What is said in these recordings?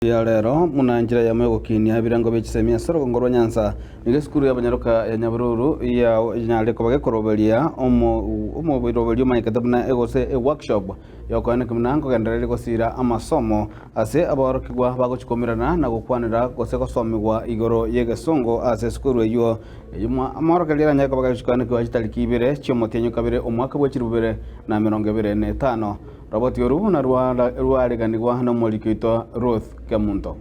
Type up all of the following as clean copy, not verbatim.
Ya rero, buna enchera eyemo y'ogokinia ebirengo bie chisemi ase orogongo rwa Nyanza, nigo esukuru y'abanyaroka ya Nyabururu yanyarire koba gekoroberia omobiroberio omanyekete buna egose eworkshop y'okoeneka buna nkogendereria gosira amasomo ase abaorokigwa bagochia koumerana na gokwanera gose gosomigwa igoro y'egesongo ase esukuru eyio. Eyio amaorokererio aranyare koba gagochia koenekigwa chitariki ibere chi'omotienyi kabere omwaka bwe chilifu bibere na emerongo ebere na etano. Roboti oru buna rwareganigwa nomoriki oito Ruth Kemunto.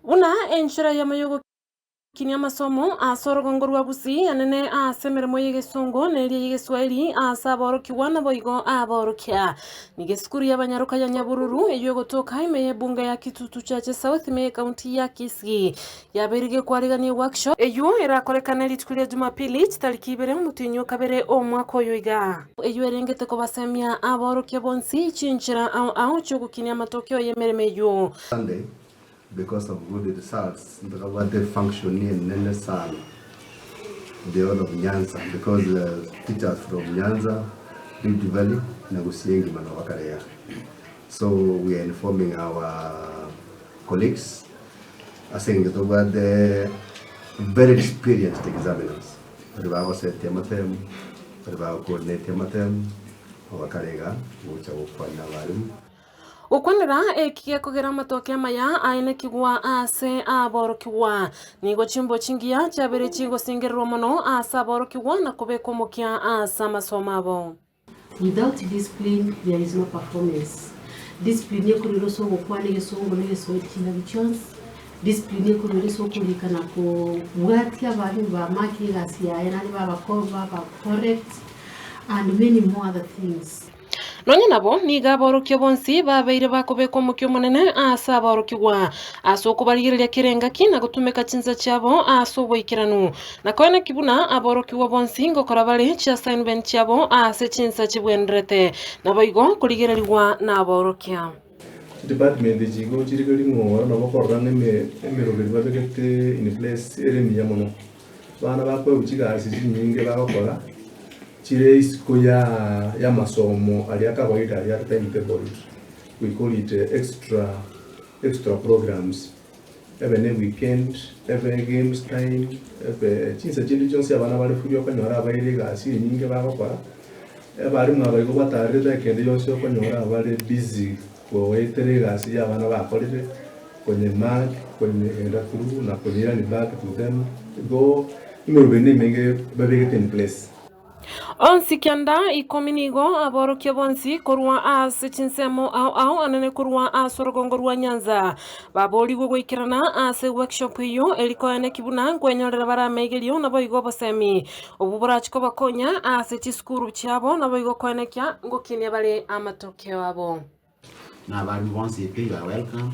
Buna enchera eyemo y'ogokinia amasomo ase orogongo rwa Gusii anene ase emeremo y'egesongo na eria y'egeswahili ase aborokigwa naboigo aborokia. Nigo esukuru y'abanyaroka ya Nyabururu eyio egotoka ime y'ebunge ya Kitutu Chache South ime y'ecounty ya Kisii Yabeire gekwarigania eworkshop eyio erakorekane rituko ria Jumapili chitariki ibere omotienyi o kabere omwaka oyo iga. Eyio erengete kobasemia aborokia bonsi chinchera ao ao chiogokinia amatokeo y'emeremo eyio. Sunday because of good results ntokabwate function enene sana the whole of Nyanza because teachers from Nyanza, Rift Valley na Gusii engima nabo bakare igaa. So we are informing our colleagues Ase engencho tobwate very experienced examiners, baria bagosetia amatemu, baria bagocoordinate amatemu, nabo bakare iga gocha gokwania abalimu. Gokwanera eki gekogera amatoke amaya aenekigwa ase aborokigwa. Nigo chimbo chingiya chiabeire chigosingererwa mono ase aborokigwa na kobekwa omokia ase amasomo abo. Without discipline there is no performance. Discipline ekorwera ase ogokwana egesongo na egeswahili chingaki chionsi, discipline ekorwera ase okorika na kobwatia abalimu bamakire egasi yaye naende babako baba correct and many more other things. Nonya nabo, nigo aborokia bonsi babeire bakobekwa omokia omonene ase aborokigwa, ase okobarigereria kera engaki na gotumeka chinsa chiabo ase oboikeranu. Na koeneki buna aborokigwa bonsi ngokora bare chiassignment chiabo ase chinsa chibwenerete, naboigo korigererigwa naborokia. Chidepartment echi igo chire ring'o nabo okorora ng'a emeroberi babegete in place ere emiya mono. Abana bakoegwa chigasi chinyinge bagokora chire isiko ya y'amasomo aria kawaida aria are timetabled, we call it extra extra programs. Ebe ne weekend, ebe games time, ebe chinsa chinde chionsi abana bare free okonyora abaire egasi enyinge bagokora, abarimu aba igo batarerete ekende gionsi okonyora abare busy goetera egasi ya abana bakorire, konye mark, konye genda through na konyeirani back to them, igo emeroberi na emenge babegete in place. Onsi kianda ikomi nigo aborokia bonsi korwa ase chinsemo ao ao anene korwa ase orogongo rwa Nyanza baborigwe goikerana ase workshop eyio eri koeneki buna nkwenyorera bare amaigerio naboigo obosemi obwo borachi kobakonya ase chisukuru chiabo naboigo koenekia ngokinia bare amatokeo abo. Na abarimu bonsi pi, you are welcome,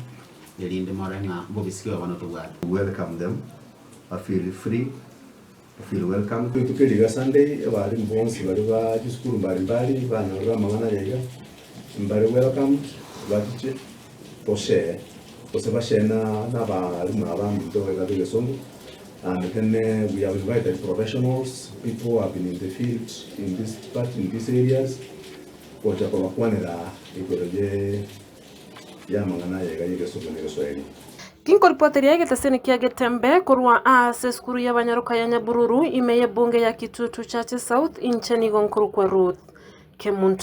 erinde more ng'a mbobisike oyo bono tobwate. Welcome them, ba feel free, ba feel welcomed. Rituko eri iga Sunday, abarimu bonsi baria ba chisukuru mbari mbari banyorire amang'ana aya iga, mbare welcomed, bachiche toshare, gose bashare na na abarimu aba baminto iga ba egesongo, and then we have invited professionals, people who have been in the field in this part in these areas. Gocha kobakwanera igoro ye y'amang'ana aya iga y'egesungu na egeswahili. Tinkoripoteria egeteseni kia Getembe korwa ase esukuru y'abanyaroka ya Nyabururu ime y'ebunge ya Kitutu Chache South inche nigo nkorokwa Ruth Kemunto.